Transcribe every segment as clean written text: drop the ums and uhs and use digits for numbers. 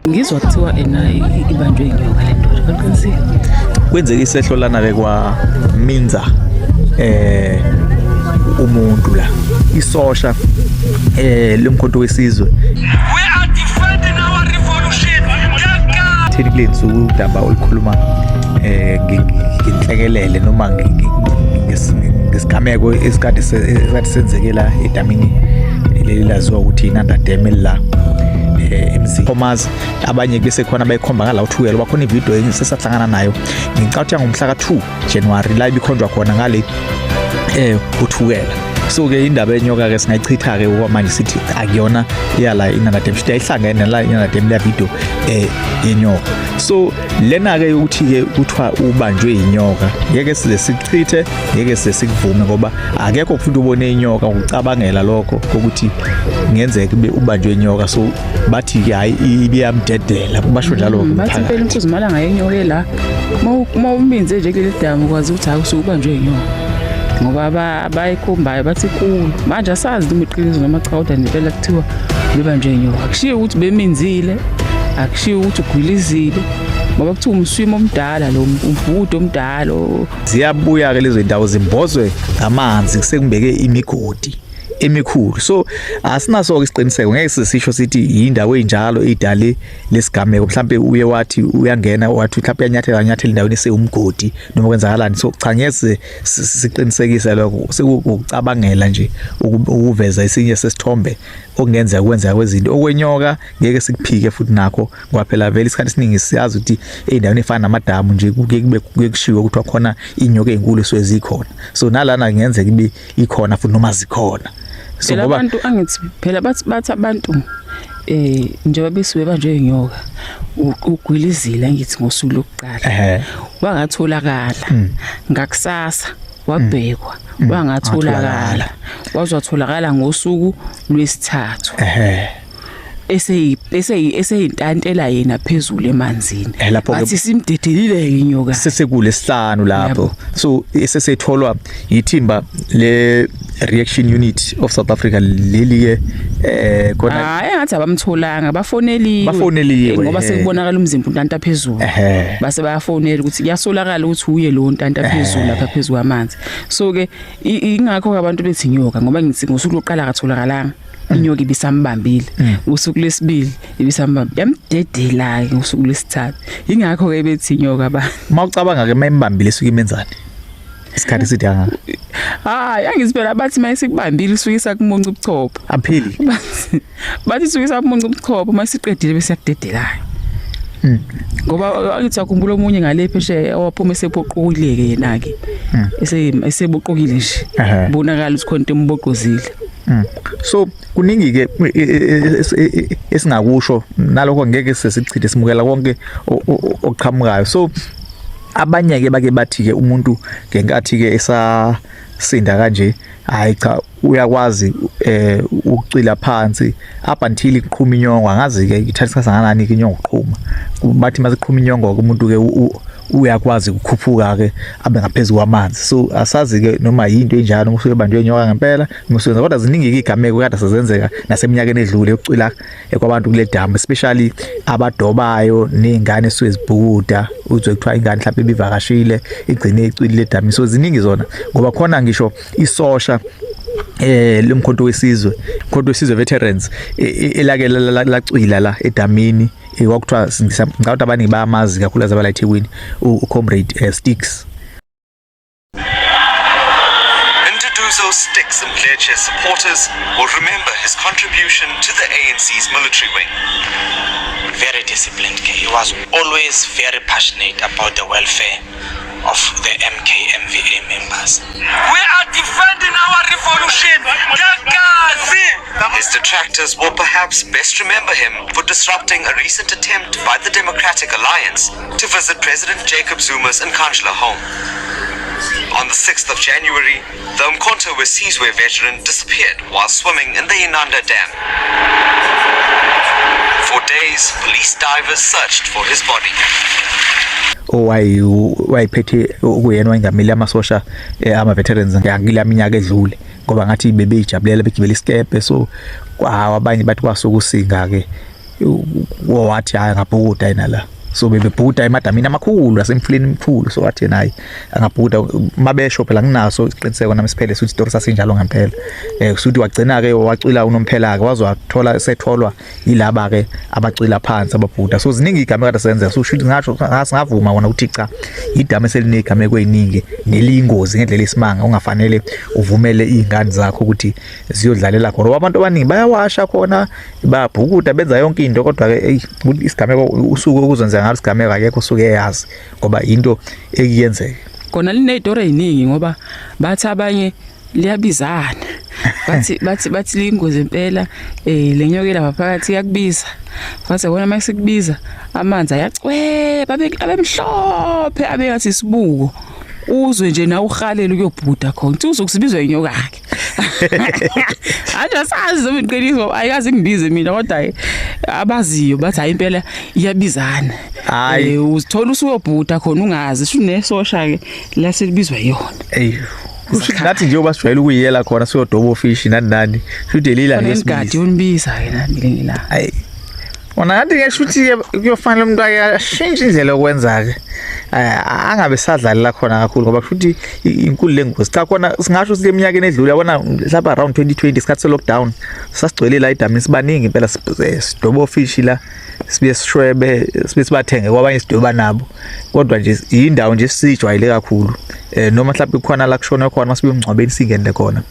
Ngizwa kuthiwa ena ibanjwe inyoka le ndoda, baqinisile. Kwenzeka isehlo lana ke kwa Minza umuntu la isosha lomkhonto wesizwe. We are defending our revolution. Thini kule nsuku udaba olukhuluma ngenhlekelele noma ngesigameko esikade senzeke la edamini leli laziwa ukuthi iNanda Dam la emzini Thomas. Abanye bese khona bayikhomba ngala uthukela bakhona ivideo engisesahlangana nayo, ngicabanga ukuthi ngomhla ka2 January la ibikhonjwa khona ngale uthukela. So ke indaba yenyoka ke singayichitha ke okwamanje, sithi akuyona iyala iNanda Dam, shithi ayihlangene la iNanda Dam la video yenyoka. So lena ke ukuthi ke kuthiwa ubanjwe inyoka, ngeke size sichithe, ngeke size sikuvume, ngoba akekho futhi ubone inyoka ukucabangela lokho ukuthi kungenzeka kube ubanjwe inyoka. So bathi ke hayi, ibiyamdedela, basho njalo. Bathi impela inkuzimala ngayenyoke la, uma uminze nje kuleli damu ukwazi ukuthi hayi, usuke ubanjwe inyoka, ngoba abayikhombayo bathi inkulu. Manje asazi noma iqiniso noma cha, kodwa nje impela kuthiwa bebanjwe inyoka. Akushiwo ukuthi beminzile, akushiwo ukuthi ugwilizile, ngoba kuthiwa umswimo omdala lo, umbhudo omdala. Ziyabuya ke lezo ndawo zimbozwe ngamanzi, sekumbeke imigodi emikhulu. So asinaso ke isiqiniseko, ngeke sisisho sithi yindawo enjalo idale lesigameko. Mhlambe uye wathi uyangena, wathi mhlambe uyanyathela, anyathela endaweni esewumgodi noma kwenzakalani. So cha, ngeke siqinisekise lokho, sekukucabangela nje ukuveza esinye sesithombe okungenzeka kwenzeka kwezinto. Okwenyoka ngeke sikuphike futhi nakho, ngoba phela vele isikhathi esiningi siyazi ukuthi ey'ndaweni ey'fana namadamu nje kuke kube kuke kushiwo ukuthi khona iy'nyoka ey'nkulu esuke zikhona. So nalana kungenzeka ibe ikhona futhi noma zikhona. So phela ngoba abantu, angithi phela bathi abantu njengoba besuke banjwe inyoka, ugwilizile angithi ngosuku lokuqala, wangatholakala. Ngakusasa wabhekwa, wangatholakala, wazwatholakala ngosuku lwesithathu eseyintantela yena phezulu emanzini. Lapho-ke Bathi simdedelile inyoka. Sesekulesihlanu lapho. Yabo. So esesetholwa yithimba le Reaction Unit of South Africa leli ke khona. Hayi, engathi abamtholanga, bafoneliwe. Bafoneliwe, Ngoba sekubonakala umzimba untanta phezulu. Base bayafonela ukuthi kuyasolakala ukuthi uye lo ntanta phezulu lapha phezulu kwamanzi. So ke ingakho ke abantu bethi inyoka, ngoba ngithi ngosuku lokuqala akatholakalanga, inyoka ibisambambile. Usuku lwesibili ibisambambile, yamdedela ke ngosuku lwesithathu. Ingakho ke bethi inyoka ba. Mawucabanga ke, mayimbambile isuke imenzani isikhathi eside kangaka? Hayi, angithi phela bathi mayisikubambile isuke isakumunca ubuchopho. Aphili. Bathi isuke isakumunca ubuchopho, masiqedile bese yakudedelayo. Ngoba angithi akhumbula omunye ngale phesheya owaphuma esephoqukile ke yena ke. Eseboqokile nje. Bonakala ukuthi khona into emboqozile. So kuningi ke esingakusho nalokho, ngeke sesichithe, simukela konke okuqhamukayo. So abanye ke bake bathi ke umuntu ngenkathi ke esasinda kanje, hayi cha, uyakwazi ukucwila phansi up until iqhuma inyongo. Angazi ke ithatha isikhathi kangakanani ke inyongo uqhuma. Bathi masiqhuma inyongo ke umuntu ke uyakwazi ukukhuphuka ke abe ngaphezulu kwamanzi. So asazi ke noma yinto enjalo, usuke banjwe inyoka ngempela noma usuke, kodwa ziningi ke igameko kade sezenzeka naseminyakeni edlule yokucwila kwabantu kule damu, especially abadobayo nezingane esuke zibhukuda, uzwe kuthiwa ingane mhlawumbe ibivakashile igcine icwilile edamini. So ziningi zona, ngoba khona ngisho isosha lomkhonto wesizwe, mkhonto wesizwe veterans, elake lacwila la edamini. Kwakuthiwa, ngicabanga ukuthi abaningi bayamazi kakhulu azabala eThekwini, uComrade Sticks. Nduduzo Sticks Mdletshe's supporters will remember his contribution to the ANC's military wing. Very disciplined. He was always very passionate about the welfare of the MKMVA members. We are defending our revolution. Gagazi! His detractors will perhaps best remember him for disrupting a recent attempt by the Democratic Alliance to visit President Jacob Zuma's Nkandla home. On the 6th of January, the Umkhonto weSizwe veteran disappeared while swimming in the Inanda Dam. For days, police divers searched for his body. Owayi wayiphethe okuyena wayengamele amasosha ama veterans ngakila minyaka edlule, ngoba ngathi bebeyijabulela begibela isikepe. So kwawo abanye bathi kwasuka usinga ke. Wathi hayi ngabhukuda yena la. So bebebhuda emadamini amakhulu asemfuleni emkhulu, so wathi yena hayi angabhuda mabesho phela nginaso isiqiniseko nami siphele ukuthi isitori sasinjalo ngempela. Kusuthi wagcina ke wacwila unomphela ke, wazwathola setholwa yilaba ke abacwila phansi ababhuda. So ziningi igama kade senzeka, so shuthi ngasho singavuma wona ukuthi cha, idama eselinegameko eziningi neliyingozi ngendlela esimanga, ungafanele uvumele izingane zakho ukuthi ziyodlalela khona, ngoba abantu abaningi bayawasha khona, bayabhukuda, benza yonke into. Kodwa ke hey, isigameko usuku okuzenzeka ngalo isigameko akekho usuke eyazi, ngoba into ekuyenzeka Kona linezitori eziningi, ngoba bathi abanye liyabizana, bathi liyingozi impela. Le nyoka lapha phakathi iyakubiza, bathi yabona uma sikubiza amanzi ayacweba abe abemhlophe, abe ngathi isibuko, uzwe nje na uhalela ukuyobhuda khona, uthi uzokusibizwa inyoka ke. Anje asazi noma iqiniso, ayikaze ngibize mina, kodwa abaziyo bathi hayi impela iyabizana. Hayi. Uzithola usuyobhuda khona ungazi, sunesosha ke la selibizwa yona. Ey, kusho ukuthi nathi njengoba sijwayele ukuyiyela khona siyodoba ofishi nani nani, shuthi lila Khona imigadi yonibiza ke nani ngelinye ilanga. Hayi wona ngathi ke shuthi kuyofanele umuntu ake ashintshe indlela yokwenza ke, angabe sadlalela khona kakhulu, ngoba kushuthi inkulu lengozi. Cha, khona singasho ukuthi eminyakeni edlule, yabona, mhlawumbe around 2020, isikhathi se-lockdown, sasigcwele la edamini sibaningi impela, sidoba ofishi la, sibuye sishwebe, sibe sibathenge kwabanye sidoba nabo. Kodwa nje indawo nje sijwayele kakhulu, noma mhlawumbe kukhona la kushona khona, masibuye emngcwabeni singene khona,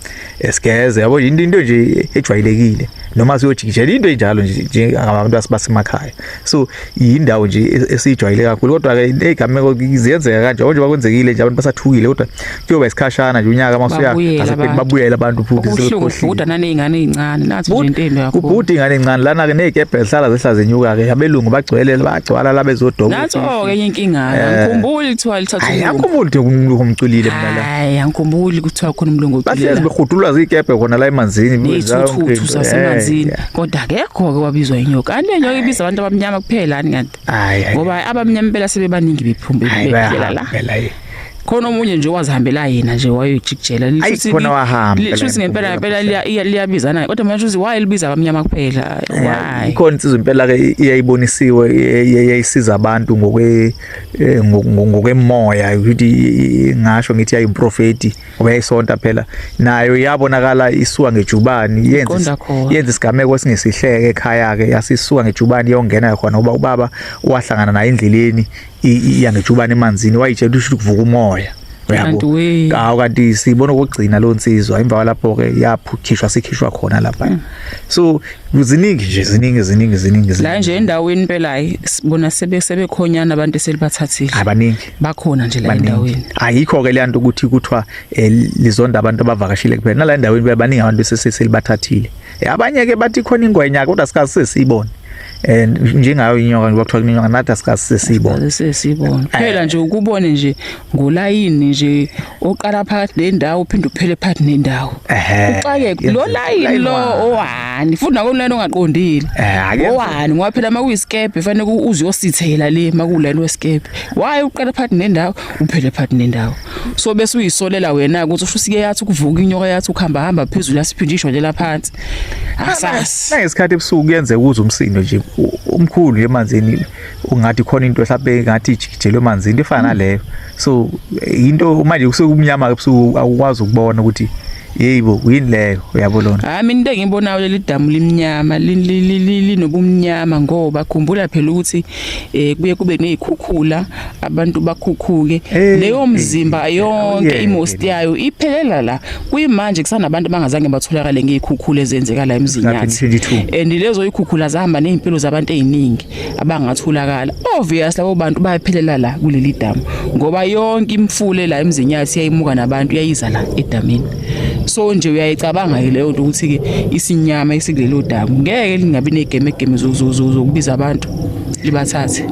sigeze, yabo, into nje ejwayelekile, noma siyojikijela, into enjalo nje njengabantu asibasemakhaya. So yindawo nje esiyijwayele kakhulu, kodwa ke ezigameko ziyenzeka kanje njengoba kwenzekile nje, abantu basathukile, kodwa kuyoba isikhashana nje, unyaka masuya Babuyela abantu. Babuyela abantu futhi. Okubuhlungu sebekhohliwe. ubhuda naney'ngane ey'ncane, nathi nje into embi kakhulu. Kubhuda ingane encane lana ke, nezikebhe zihlala zehla zenyuka ke, abelungu bagcwele, bagcwala la bezodoba. Natso-ke enye inkinga, angikhumbuli kuthiwa lithatha Hayi, umlungu. angikhumbuli ukuthi umlungu umculile mina la. Hayi, angikhumbuli kuthiwa khona umlungu Bahlezi oculile. behudulwa zikebhe khona la emanzini, benza yonke Ney'thuthuthu into. zasemanzini, kodwa akekho-ke wabizwa inyoka. Kanti le nyoka ibiza abantu abamnyama kuphela ni kanti? Hayi, hayi. Ngoba abamnyama impela sebebaningi bephumbe Hayi, bephila la. bayahamba phela, eh. Khona omunye nje wazihambela yena nje wayoyijikijela. Ayi, khona wahamba phela, Shuthi ngempela ngikhumbula ngempela liyabizana, kodwa manje shuthi why libiza abamnyama kuphela, why? Ikhona insizwa impela ke iyayibonisiwe, eyayisiza abantu ngokwemoya, ukuthi ngasho ngithi yayimprofeti, ngoba yayisonta phela nayo, yabonakala isuka ngejubani yenza Iqonda khona. Yenza isigameko esingesihleke ekhaya ke, yasisuka ngejubani iyongena khona, ngoba ubaba wahlangana naye endleleni iya ngejubani emanzini, wayitshela ukuthi kuvuka umoya. Kanti we. Hawu, kanti sibona okugcina lo nsizwa, emva kwalapho ke yaphukishwa, sikhishwa khona lapha. So ziningi nje, ziningi, ziningi, ziningi, La ziningi. nje endaweni impela, hayi, sibona sebekhonyana abantu eselibathathile. Abaningi. Bakhona nje la Baningi. endaweni. Ayikho ke leyanto ukuthi kuthiwa lizonda abantu abavakashile kuphela, nala endaweni baningi abantu eseselibathathile. Abanye ke bathi khona ingwenya, kodwa sikaze sesiyibone, njengayo inyoka nje, kuthiwa kunenyoka, nathi asikaze sesiyibone. Sesibona phela nje, ukubone nje ngolayini nje oqala phakathi nendawo uphinde uphele phakathi nendawo. Uxake lo layini lo owani, futhi nako layini ongaqondile. Owani, ngoba phela makuyisikebhe fanele uze uyosithela le makulayini wesikebhe. Why uqala phakathi nendawo uphele phakathi nendawo? So bese uyisolela wena ukuthi usho usike yathi ukuvuka inyoka, yathi ukuhamba hamba phezulu, yasiphinde ishonela phansi, asazi. Nangesikhathi ebusuku kuyenzeka ukuze umsindo nje omkhulu nje emanzini, ungathi khona into mhlawumbe ngathi ijikijelwe emanzini, into efana naleyo. So into manje kusuke kumnyama ebusuku, awukwazi ukubona ukuthi yeyibo yini leyo, uyabo lona. Hayi, mina into engiyibonayo, leli damu limnyama, linobumnyama, ngoba khumbula phela ukuthi kuye kube nezikhukhula, abantu bakhukhuke. Leyo mzimba yonke, imost yayo iphelela la. Kuyimanje kusanabantu abangazange batholakale ngezikhukhula ezenzeka la eMzinyathi. 2022. And lezo ikhukhula zahamba nezimpilo zabantu eziningi abangatholakala. Obvious labo bantu bayaphelela la kuleli damu, ngoba yonke imfule la eMzinyathi yayimuka nabantu, yayiza la edamini. So nje uyayicabanga ke leyo nto ukuthi ke isinyama esikulelo damu ngeke lingabi negemegeme zokubiza abantu libathathe.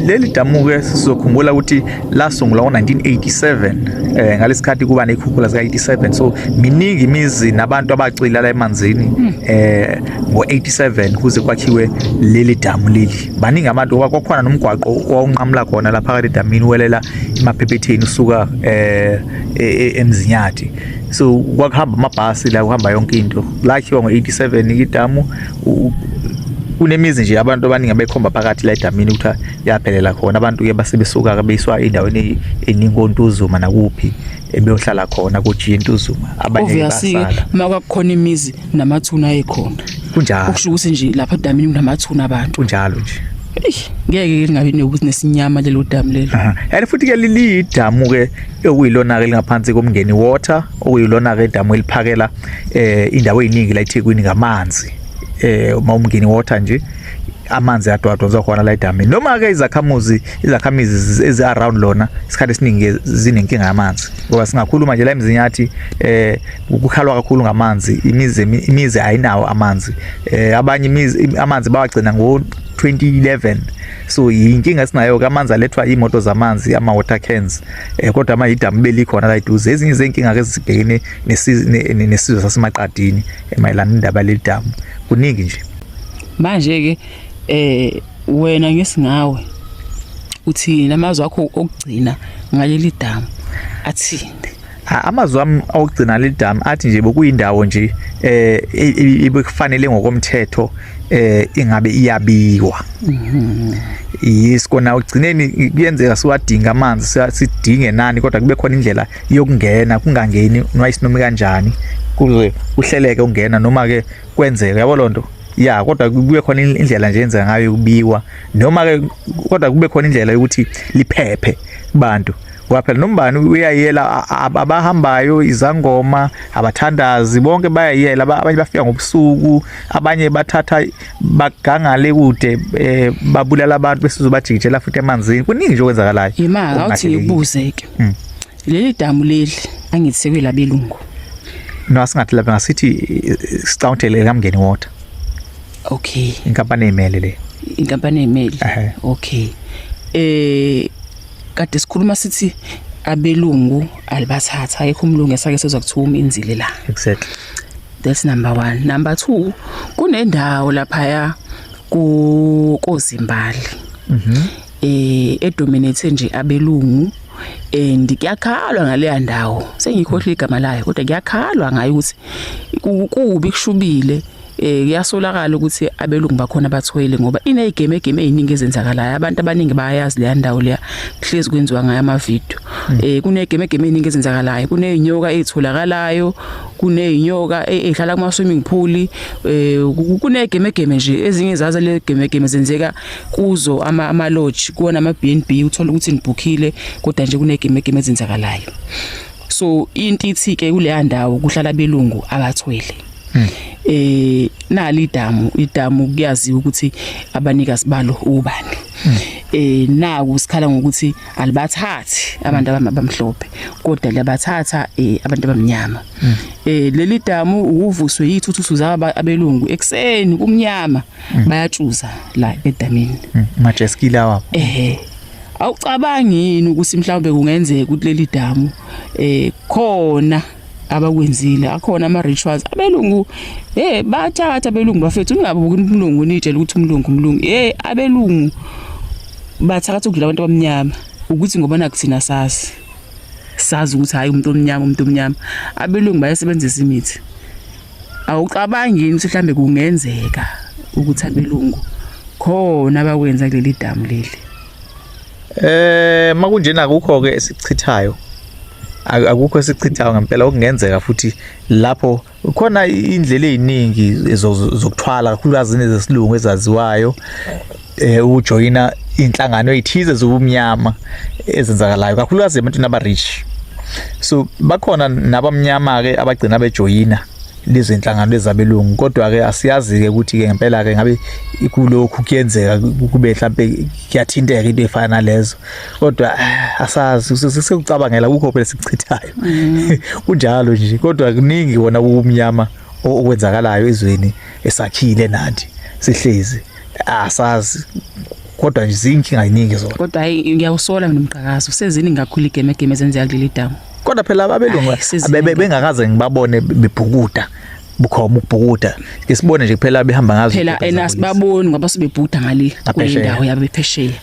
Leli damu ke sizokhumbula ukuthi lasungulwa ngo-1987, ngalesikhathi kuba nezikhukhula zika-87. So miningi imizi nabantu abacwila la emanzini ngo-87 kuze kwakhiwe leli damu leli. Baningi abantu, ngoba kwakhona nomgwaqo owawunqamula khona lapha phakathi edamini, welela emaphephetheni usuka eMzinyathi. So kwakuhamba amabhasi la, kuhamba yonke into. Lakhiwa ngo-87 idamu. Kunemizi nje abantu abaningi abekhomba phakathi la edamini ukuthi yaphelela khona. Abantu ke base besuka ke beyiswa endaweni eningi oNtuzuma nakuphi ebeyohlala khona kojiya eNtuzuma, abanye Obviously basala. uma kwakukhona imizi namathuna ayekhona. Kunjalo. Okusho ukuthi nje lapha edamini kunamathuna abantu. Kunjalo nje. Eish, ngeke lingabi nokuthi nesinyama lelo damu lelo. Aha. And futhi ke lilidamu ke okuyilona ke lingaphansi koMngeni Water, okuyilona ke idamu eliphakela indawo eziningi la eThekwini ngamanzi. Uma uMngeni Water nje amanzi adwadwa khona la edamini. Noma ke izakhamizi ezi around lona isikhathi esiningi zinenkinga yamanzi. Ngoba singakhuluma nje la eMzinyathi kukhalwa kakhulu ngamanzi, imizi ayinawo amanzi. Abanye imizi amanzi bawagcina ngo 2011. So inkinga esinayo ke, amanzi alethwa imoto zamanzi, ama water cans, kodwa ama idamu belikhona la eduze. Ezinye izinkinga ke ezibhekene nesizwe saseMaqadini mayelana nendaba leli damu, kuningi nje. Manje ke wena ngesingawe uthini amazwi akho okugcina ngaleli damu, athini? Amazwi ami okugcina leli damu athi nje bokuyindawo nje ebekufanele ngokomthetho ingabe iyabiwa. Yes, kona ugcineni kuyenzeka siwadinga amanzi, sidinge nani, kodwa kube khona indlela yokungena, kungangeni noma isinoma kanjani, kuze kuhleleke ungena noma ke kwenzeke, yabo lonto ya. Kodwa kube khona indlela nje yenzeka ngayo yokubiwa, noma ke kodwa kube khona indlela yokuthi liphephe kubantu, ngoba phela nombani uyayela abahambayo, izangoma, abathandazi, bonke bayayela. Abanye bafika ngobusuku, abanye bathatha bagangale kude, babulala abantu bese uzobajikijela futhi emanzini. Kuningi nje okwenzakalayo. Yima, awuthi okungahlelekile. Ngikubuze ke. Leli damu leli angithi sekuyelabelungu. No, asingathi lapha, ngasithi sicountele kaMngeni Water. Inkampani eyimele le. Inkampani eyimele. Ehhe. Okay. Kade sikhuluma sithi abelungu alibathatha, ayikho umlungu esake sezwa kuthiwa uminzile la. That's number 1. Number 2, kunendawo laphaya ku koZimbali. Edominate nje abelungu and kuyakhalwa ngaleya ndawo. Sengikhohle igama layo, kodwa kuyakhalwa ngayo ukuthi kubi, kushubile. Kuyasolakala ukuthi abelungu bakhona bathwele, ngoba inezigeme egeme eziningi ezenzakalayo. Abantu abaningi bayayazi leya ndawo leya, kuhlezi kwenziwa ngayo ama video. Kunegeme egeme eziningi ezenzakalayo, kunezinyoka ezitholakalayo, kunezinyoka ezihlala kuma swimming pool, kunegeme egeme nje ezinye zazo le geme egeme zenzeka kuzo ama lodge, kuwona ama B&B, uthola ukuthi nibhukhile kodwa nje kunegeme egeme ezenzakalayo. So into ithi ke kuleya ndawo kuhlala abelungu abathwele. Nali idamu, idamu kuyaziwa ukuthi abanikazi balo ubani. Naku sikhala ngokuthi alibathathi abantu abamhlophe, kodwa liyabathatha abantu abamnyama. Leli damu ukuvuswe yithuthuthuthu zaba abelungu ekseni kumnyama, bayatshuza la edamini. Majeski lawa. Awucabangi yini ukuthi mhlawumbe kungenzeka ukuthi leli damu khona abakwenzile, akhona ama rituals abelungu? Bathatha abelungu bafethu, ningabuki umlungu nitshela ukuthi umlungu umlungu. Abelungu bathakatha ukudlula abantu abamnyama, ukuthi ngoba nakuthina sazi ukuthi hayi umuntu omnyama, umuntu omnyama. Abelungu bayasebenzisa imithi. Awucabangi yini ukuthi mhlambe kungenzeka ukuthi abelungu khona abakwenza kuleli damu leli? Makunjena akukho ke esichithayo, akukho esichithayo ngempela okungenzeka. Futhi lapho khona indlela eziningi zokuthwala, kakhulukazi nezesilungu ezaziwayo, ukujoyina inhlangano ezithize zobumnyama ezenzakalayo kakhulukazi ebantwini aba rich. So bakhona nabamnyama ke abagcina bejoyina lezi inhlangano ezabelungu, kodwa ke asiyazi ke ukuthi ke ngempela ke ngabe kulokhu kuyenzeka kube mhlambe kuyathinteka into efana nalezo, kodwa asazi, sekucabangela kukho phela sikuchithayo. Kunjalo nje, kodwa kuningi wona ubumnyama okwenzakalayo ezweni esakhile nathi sihlezi asazi, kodwa nje zinkinga iningi zona. Kodwa hayi, ngiyawusola mina umqhakazo, seziningi kakhulu igeme egeme ezenzeka kuleli damu. Kodwa phela abelungu Hhayi, seziningi. Bengakaze ngibabone bebhukuda bukhoma ukubhukuda, ke sibone nje kuphela behamba ngazo Phela iy'moto ena zabo lezi. Sibaboni ngoba sebebhuda ngale Ngaphesheya. kule ndawo yabe phesheya,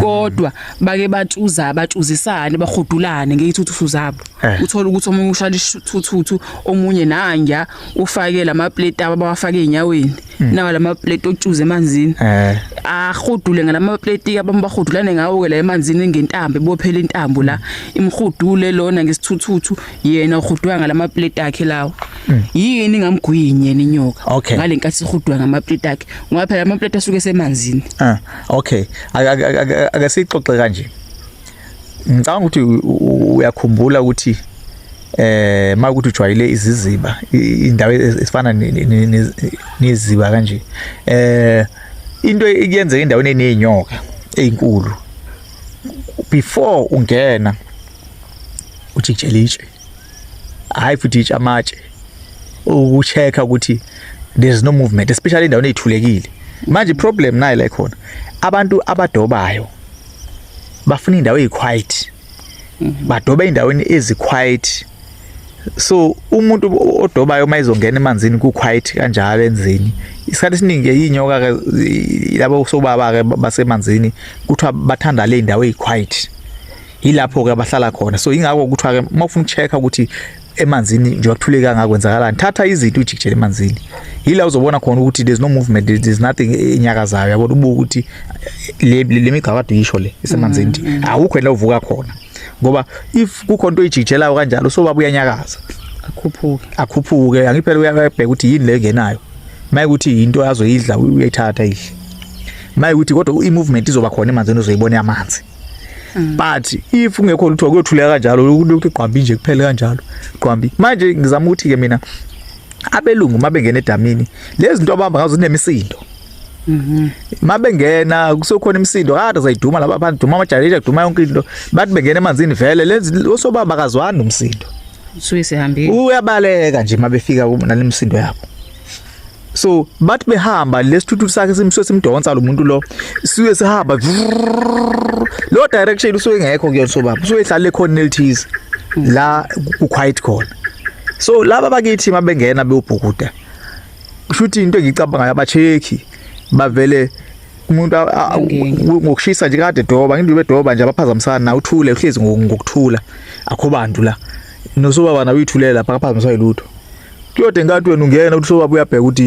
kodwa bake batshuza, batshuzisane, bahudulane ngeyithuthu zabo. Uthola ukuthi omunye ushala isithuthuthu, omunye nangya ufake lama plate abo abawafake einyaweni. Nawa lama plate otshuze emanzini. Eh. Ahudule ngalama plate abanye bahudulane ngawo ke la emanzini ngentambo ebophela intambo la. Imhudule lona ngesithuthuthu yena uhudwa ngalama plate akhe lawo. Yini ngamgwinye inyoka Okay. ngalenkathi ihudwa ngama plate akhe ngoba phela ama plate asuke esemanzini. Ah, okay. Ake sixoxe kanje. Ngicabanga ukuthi uyakhumbula ukuthi makuthi ujwayele iziziba indawo esifana neziba kanje. Into ekuyenzeka endaweni eneyinyoka ezinkulu before ungena ujikijela itshe. Hayi futhi itshe amatshe ukuchecka ukuthi there's no movement especially endaweni ezithulekile. Manje problem nayo la khona abantu abadobayo bafuna indawo eziquiet, badoba endaweni eziquiet. So umuntu odobayo uma ezongena emanzini ku quiet kanjalo enzeni isikhathi esiningi inyoka ke labo sobaba ke basemanzini kuthiwa bathanda le ndawo eziquiet, yilapho ke abahlala khona. So ingakho kuthiwa ke uma ufuna ukuchecka ukuthi emanzini nje kuthuleka kangakwenzakalani, thatha izinto ujikijele emanzini, yila uzobona khona ukuthi there's no movement, there's nothing enyakazayo. Yabona, ubuka ukuthi le migqa kade uyisho le isemanzini nje awukho la uvuka khona, ngoba if kukhona into oyijikijelayo kanjalo sobaba uyanyakaza, akhuphuke. Akhuphuke. Angiphela uyabheka ukuthi yini le engenayo, maye ukuthi into azoyidla uyayithatha idle, maye ukuthi kodwa i-movement izoba khona emanzini, uzoyibona amanzi. But if kungekho lutho kuyothuleka kanjalo, ukuthi gqwambi nje kuphele kanjalo gqwambi. Manje ngizama ukuthi ke mina abelungu mabengena edamini lezi zinto abahamba ngazo zinemisindo, mabengena kusekhona imisindo kade zayiduma laba abantu, duma amajalile, duma yonke into. Bathi bengena emanzini vele lezi osobaba kazwani nomsindo. Usuke sehambile. Uyabaleka nje mabefika nalemisindo yabo. So bathi behamba lesithuthu sakhe simsuke simdonsa lo muntu lo, suke sihamba lo direction usuke ngekho kuyona sobaba, usuke ehlale khona elithize la ku quiet khona. So laba bakithi mabengena beyobhukuda, kusho ukuthi into engicabangayo abacheki bavele umuntu ngokushisa nje kade doba nginto bedoba nje abaphazamisana na uthule uhlezi ngokuthula akho bantu la nosobaba nawe uyithulela lapha akaphazamiswa yilutho. Kuyode nkathi wena ungena uthi sobaba uyabheka ukuthi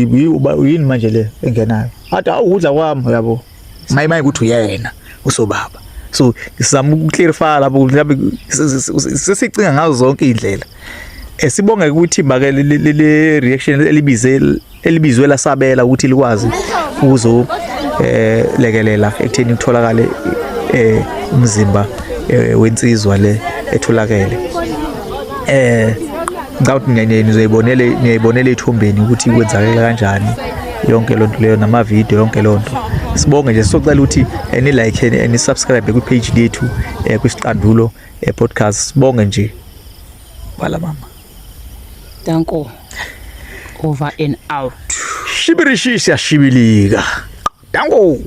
yini manje le engenayo, athi awukudla kwami uyabo, maye ukuthi uyena usobaba. So sizama ukuclarify lapho mhlawumbe sesicinga ngazo zonke izindlela. Esibonge ukuthi bake le reaction elibize elibizwe lasabela ukuthi likwazi ukuzo lekelela ekutheni kutholakale umzimba wensizwa le etholakele. Ngicabanga ukuthi nizoyibonele niyayibonela ethombeni ukuthi kwenzakala kanjani yonke lonto leyo nama video yonke lonto. Sibonge nje, socela ukuthi ni like ni subscribe kwi page lethu kwisiqandulo podcast. Sibonge nje bala mama. Danko, over and out. Shibirishi siyashibilika. Danko.